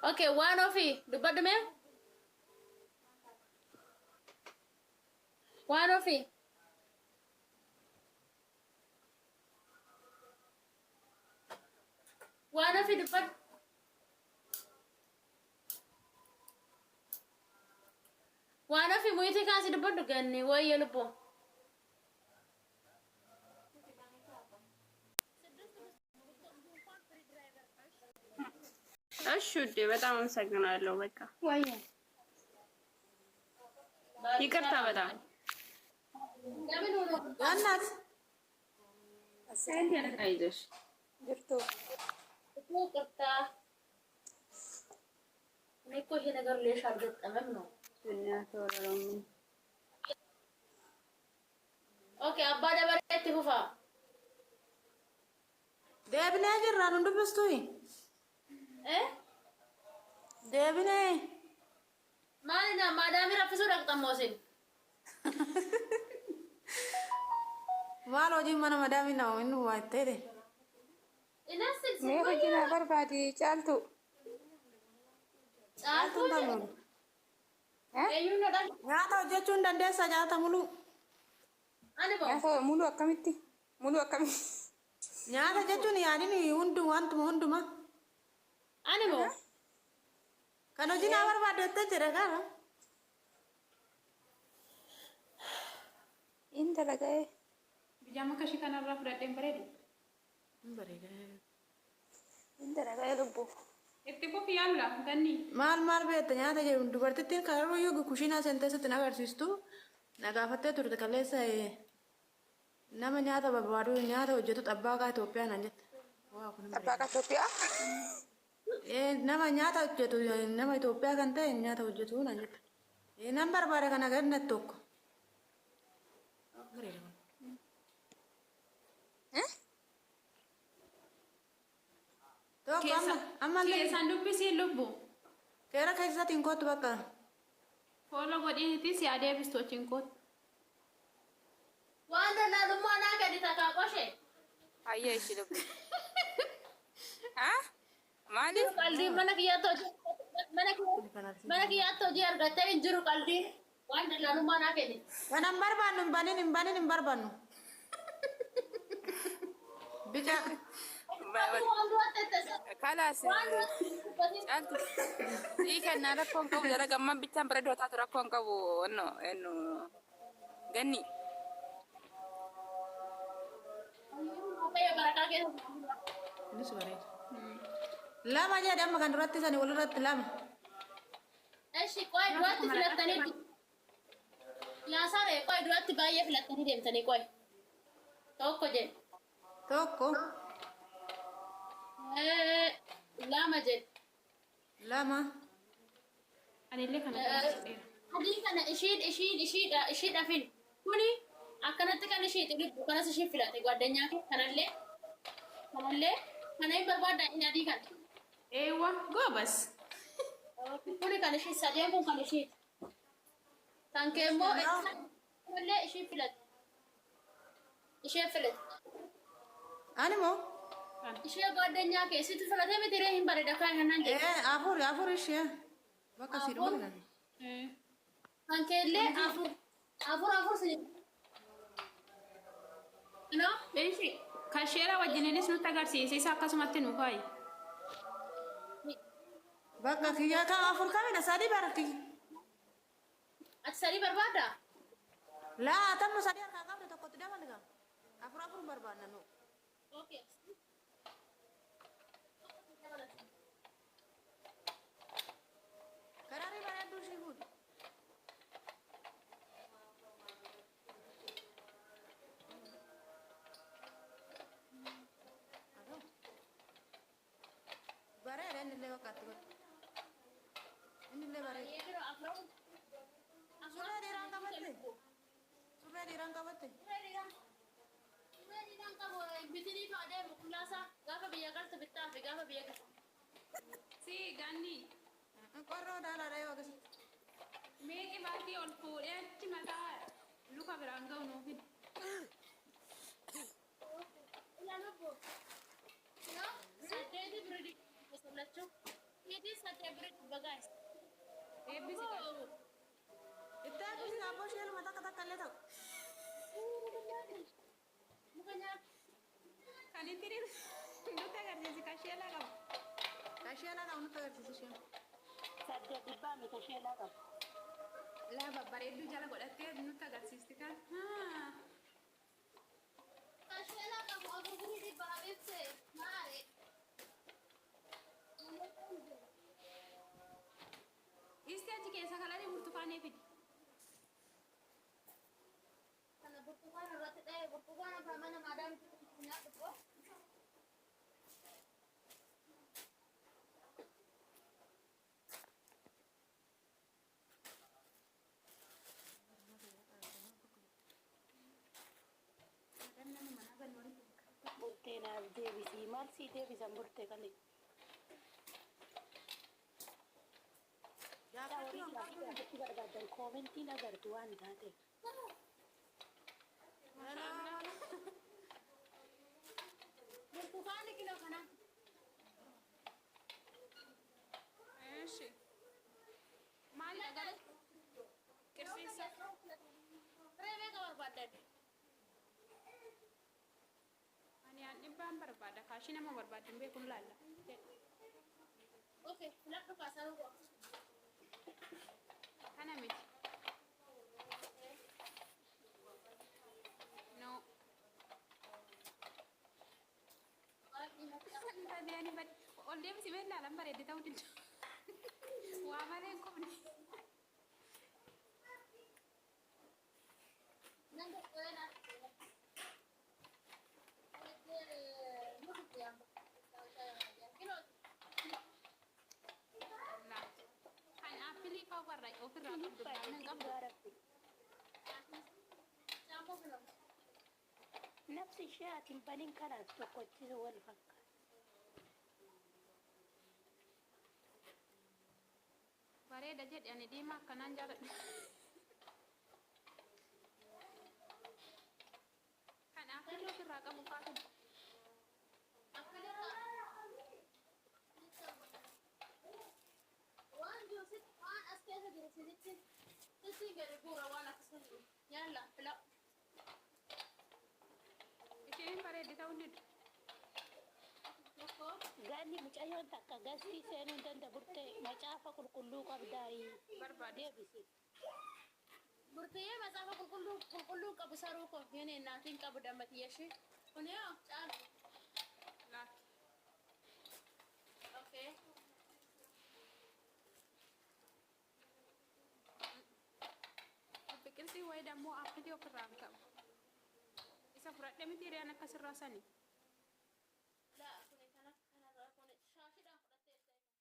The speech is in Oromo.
Okay, waan ofii dubbadhu mee. Waan ofii. Waan ofii dubbadhu. Waan ofii muyitii kaasii dubbadhu ganni wayya lubbuu. እሺ ውዴ በጣም አመሰግናለሁ። በቃ ይቅርታ በጣም እናት አይዞሽ። ይቅርታ እኔ እኮ ይሄ ነገር ሌሽ አልገጠመም ነው። Okay አባ ደበሬ itti fufa. Deebinee jirra nu dubbistuyi. Eh? Deebinee. Maalina maadaamii raffisuu dhaqxammoo isin? Maal hojiin mana madaamii nama inni waa itti Mee hojii naa barbaadi Caaltu. Caaltuu eenyuun na dhala? Nyaata hojjechuu hin dandeessa nyaata muluu. Ani moo? Nyaata mulu akkamitti? Mulu akkamitti? Nyaata jechuun yaadin hundu wantuma hunduma. Ani moo? Kan hojii naa barbaadde jettee jira kana. In dalaga'ee. Bijaama kashii kanarraa fudhadheen bareedu. In dalaga'ee lubbuu. Itti fufi yaalla ganni. Maal maal beekta nyaata jedhu dubartittiin kararruyyuu kushiinaa seentee sitti na agarsiistu na gaafattee turte kaleessa nama nyaata barbaadu nyaata hojjetu xabbaaqaa Itoophiyaa naan jette. Waa kun hin Abbaa bareeda. Itoophiyaa. Nama nyaata hojjetu nama Itoophiyaa kan ta'e nyaata hojjetu naan jette. Nan barbaada kana ganna tokko. Bareeda kun. Tokko amma ammallee Keessaan dubbisiin lubbu. keera keessaatiin kootu bakka. Follow godhiiti si adeebistu wajjin kootu. Waan dallaalummaa naa gadi takaa qoshe. Hayyee ishii lubbu. Haa? Maaliif? Qalbii mana kiyyaatti hojii mana kiyyaatti hojii argattee hin jiru qalbii. Waan dallaalummaa naa kenni. Kana hin barbaannu hin banin hin banin hin barbaannu. Bica. Waan duratti itti Kalaas waan duratti dubbatin. Caaltu. Sii kennaa rakkoo hin qabu jara gamman bichaan bareedu taatu rakkoo hin qabu enno enno ganni. Waaqayyo barakaa keessa. Innis bareeda. Lama jedhe amma kan duratti sani walirratti lama. Eshi qoy duratti filattanii Yaasare qoy duratti baay'ee filattanii deemtanii qoy. Tokko jedhe. Tokko. Lama jedhe. Lama. Anillee kana filadheera. Adii kana ishiin ishiin ishiidha ishiidha fil. Kuni akkanatti kan ishii xilibbu kanas ishii filate gwaddinyaa kee kanallee kanallee kana hin barbaadda inni adii kana. Eewwa goobas. Kuni kan ishii sadeen kun kan ishiiti. Kan kee immoo kanallee ishii filate. Ishee filate. Ani moo? Ishee gwaddinyaa kee sitti filatee miti ree hin bareeda kan kanaan jedhe. Afur afur ishee. Bakka sii dhuma filan. Kan keellee afur afur afur si. No? Eeshi kan sheera wajjininis nutti agarsiisi isa akkasumatti nu kaayi. Bakka kiyyaa kan afur kamidha sadii bara kiyya. Ati sadii barbaaddaa? Laa tamma sadii harkaa qabde tokkotti dabali qaba. Afur afur barbaanna nu. Okay. Kararii bareedduu ishii fuudhi. Bareeda inni illee bakka itti godhu. Inni illee bareeda. Surree dhiiraan qabatte? Surree dhiiraan qabatte? Surree dhiiraan qabu bitanii fa'aa deemu qullaasaa gaafa biyya galtu bittaa fi gaafa biyya galtu. Si ganni. Qorroo daalaadha yoo akkasitti. Meeqi baatii ol fuudhee achi mataa luka biraan ga'u nuu fidi. Ila lubbu. No? Saddeeti biri lachuu. It is such a great guys. Eebbisi qaba. Itti eebbisi abboo ishee lama takka takka illee ta'u. Muka nyaata. Kan itti nutti agarsiisi kan sheelaa qabu. Kan sheelaa qabu nutti agarsiisi isheen. Saddeet dhibbaa miti sheelaa qabu. Laa babbareedduu jala godhattee nutti agarsiisti kan. Kasheela qabu afur dhibbaa ibse maali? Isti achi keessa kalarii burtukaanee fidi. Kana burtukaana irratti dha'e burtukaana kan mana maadaamitti nyaatu ko. Burtee naaf deebisii maal sii deebisan burtee kalee. Gaafachuu Horii hin gaaffii qabdu. gaafachuu barbaadan koomentiin agartu waan taateef. Burtukaanni kiloo kana. Eeshi. Maalidha garuu? Qirsiisa. Firee meeqa barbaaddan? Ani aan dhibbaan barbaada. Kaashii nama barbaaddu hin beeku laalla. Okay, filadhu kaasaa dhugaa. Kana miti. No. Ani bad ol deemsi mee ilaalan bareedde ta'uu didda. Waa malee hin qubne. Nan tokko Laa. Kan aappilii fa'aa warra ofirraa qabdu baay'inaan qabdu. Nafsi ishee ati hin banin kanaas tokkochi wal fakkaata. Bareeda jedhe ani diimaa akkanaan jaaladha. Kan aappilii ofirraa qabu fa'aa fidi. Waan jiru sitti waan as keessa jiru sitti sitti gadi guura waan akkasuma jiru. Yaalla filadhu. Isheen bareedde ta'uu diddu. Tokko. Gaanni mucayyoon takka gasii seenuu hin danda'u burtee macaafa qulqulluu qabdaayii Barbaade. deebisi. Burtiyyee macaafa qulqulluu qulqulluu qabu saruu koo yene naatiin qabu dammatiyyashi. Kun yoo caalu. Laakki. Okay. Biqiltii wayii dammoo aappilii ofirraa hin qabu. Isa fudhadhe miti hiriyaan akkasirraa sani.